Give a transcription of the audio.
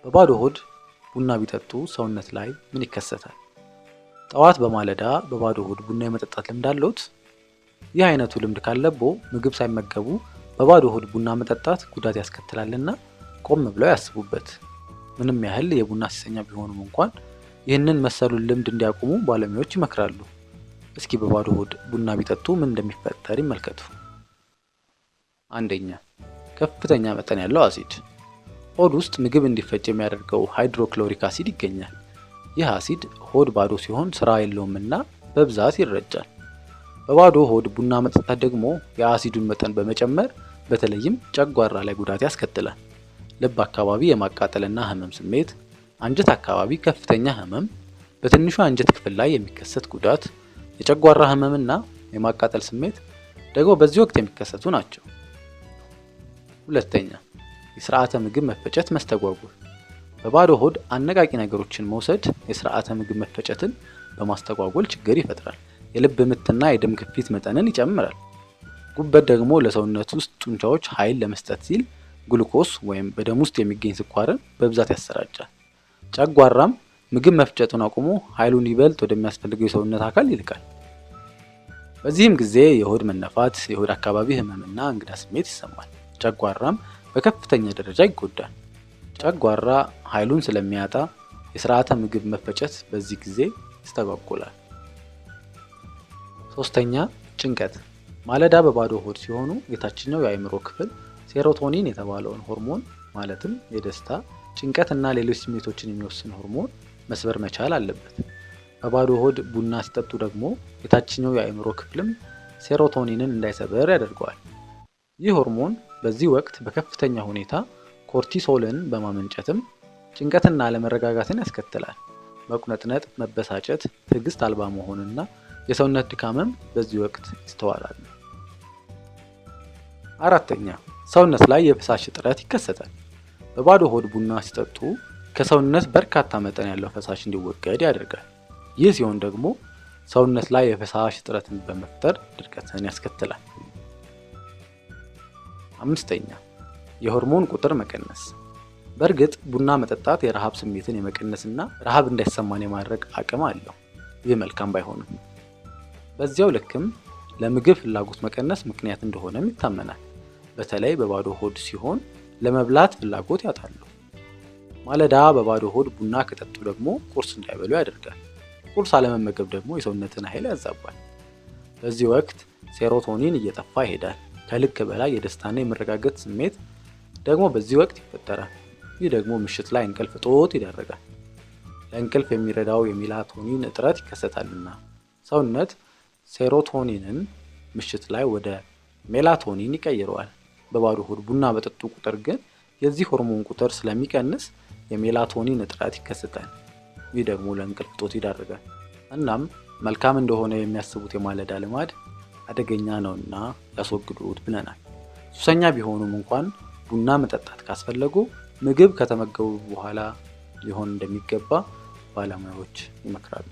በባዶ ሆድ ቡና ቢጠጡ ሰውነት ላይ ምን ይከሰታል? ጠዋት በማለዳ በባዶ ሆድ ቡና የመጠጣት ልምድ አለዎት? ይህ አይነቱ ልምድ ካለቦ ምግብ ሳይመገቡ በባዶ ሆድ ቡና መጠጣት ጉዳት ያስከትላልና ቆም ብለው ያስቡበት። ምንም ያህል የቡና ሱሰኛ ቢሆኑም እንኳን ይህንን መሰሉን ልምድ እንዲያቆሙ ባለሙያዎች ይመክራሉ። እስኪ በባዶ ሆድ ቡና ቢጠጡ ምን እንደሚፈጠር ይመልከቱ። አንደኛ፣ ከፍተኛ መጠን ያለው አሲድ። ሆድ ውስጥ ምግብ እንዲፈጭ የሚያደርገው ሃይድሮክሎሪክ አሲድ ይገኛል። ይህ አሲድ ሆድ ባዶ ሲሆን ስራ የለውምና በብዛት ይረጫል። በባዶ ሆድ ቡና መጠጣት ደግሞ የአሲዱን መጠን በመጨመር በተለይም ጨጓራ ላይ ጉዳት ያስከትላል። ልብ አካባቢ የማቃጠልና ህመም ስሜት፣ አንጀት አካባቢ ከፍተኛ ህመም፣ በትንሹ አንጀት ክፍል ላይ የሚከሰት ጉዳት፣ የጨጓራ ህመምና የማቃጠል ስሜት ደግሞ በዚህ ወቅት የሚከሰቱ ናቸው። ሁለተኛ፣ የስርዓተ ምግብ መፈጨት መስተጓጎል። በባዶ ሆድ አነቃቂ ነገሮችን መውሰድ የስርዓተ ምግብ መፈጨትን በማስተጓጎል ችግር ይፈጥራል። የልብ ምትና የደም ግፊት መጠንን ይጨምራል። ጉበት ደግሞ ለሰውነት ውስጥ ጡንቻዎች ኃይል ለመስጠት ሲል ግሉኮስ ወይም በደም ውስጥ የሚገኝ ስኳርን በብዛት ያሰራጫል። ጨጓራም ምግብ መፍጨቱን አቁሞ ኃይሉን ይበልጥ ወደሚያስፈልገው የሰውነት አካል ይልካል። በዚህም ጊዜ የሆድ መነፋት፣ የሆድ አካባቢ ህመምና እንግዳ ስሜት ይሰማል። ጨጓራም በከፍተኛ ደረጃ ይጎዳል። ጨጓራ ኃይሉን ስለሚያጣ የስርዓተ ምግብ መፈጨት በዚህ ጊዜ ይስተጓጎላል። ሶስተኛ፣ ጭንቀት። ማለዳ በባዶ ሆድ ሲሆኑ የታችኛው የአእምሮ ክፍል ሴሮቶኒን የተባለውን ሆርሞን፣ ማለትም የደስታ፣ ጭንቀት እና ሌሎች ስሜቶችን የሚወስን ሆርሞን መስበር መቻል አለበት። በባዶ ሆድ ቡና ሲጠጡ ደግሞ የታችኛው የአእምሮ ክፍልም ሴሮቶኒንን እንዳይሰበር ያደርገዋል። ይህ ሆርሞን በዚህ ወቅት በከፍተኛ ሁኔታ ኮርቲሶልን በማመንጨትም ጭንቀትና አለመረጋጋትን ያስከትላል። መቁነጥነጥ፣ መበሳጨት፣ ትዕግስት አልባ መሆንና የሰውነት ድካምም በዚህ ወቅት ይስተዋላሉ። አራተኛ፣ ሰውነት ላይ የፈሳሽ እጥረት ይከሰታል። በባዶ ሆድ ቡና ሲጠጡ ከሰውነት በርካታ መጠን ያለው ፈሳሽ እንዲወገድ ያደርጋል። ይህ ሲሆን ደግሞ ሰውነት ላይ የፈሳሽ እጥረትን በመፍጠር ድርቀትን ያስከትላል። አምስተኛ፣ የሆርሞን ቁጥር መቀነስ። በእርግጥ ቡና መጠጣት የረሃብ ስሜትን የመቀነስና ረሃብ እንዳይሰማን የማድረግ አቅም አለው። ይህ መልካም ባይሆንም በዚያው ልክም ለምግብ ፍላጎት መቀነስ ምክንያት እንደሆነም ይታመናል። በተለይ በባዶ ሆድ ሲሆን ለመብላት ፍላጎት ያጣሉ። ማለዳ በባዶ ሆድ ቡና ከጠጡ ደግሞ ቁርስ እንዳይበሉ ያደርጋል። ቁርስ አለመመገብ ደግሞ የሰውነትን ኃይል ያዛባል። በዚህ ወቅት ሴሮቶኒን እየጠፋ ይሄዳል። ከልክ በላይ የደስታና የመረጋጋት ስሜት ደግሞ በዚህ ወቅት ይፈጠራል። ይህ ደግሞ ምሽት ላይ እንቅልፍ እጦት ይዳረጋል። ለእንቅልፍ የሚረዳው የሜላቶኒን እጥረት ይከሰታልና ሰውነት ሴሮቶኒንን ምሽት ላይ ወደ ሜላቶኒን ይቀይረዋል። በባዶ ሆድ ቡና በጠጡ ቁጥር ግን የዚህ ሆርሞን ቁጥር ስለሚቀንስ የሜላቶኒን እጥረት ይከሰታል። ይህ ደግሞ ለእንቅልፍ እጦት ይዳርጋል። እናም መልካም እንደሆነ የሚያስቡት የማለዳ ልማድ አደገኛ ነውና ያስወግዱት ብለናል። ሱሰኛ ቢሆኑም እንኳን ቡና መጠጣት ካስፈለጉ ምግብ ከተመገቡ በኋላ ሊሆን እንደሚገባ ባለሙያዎች ይመክራሉ።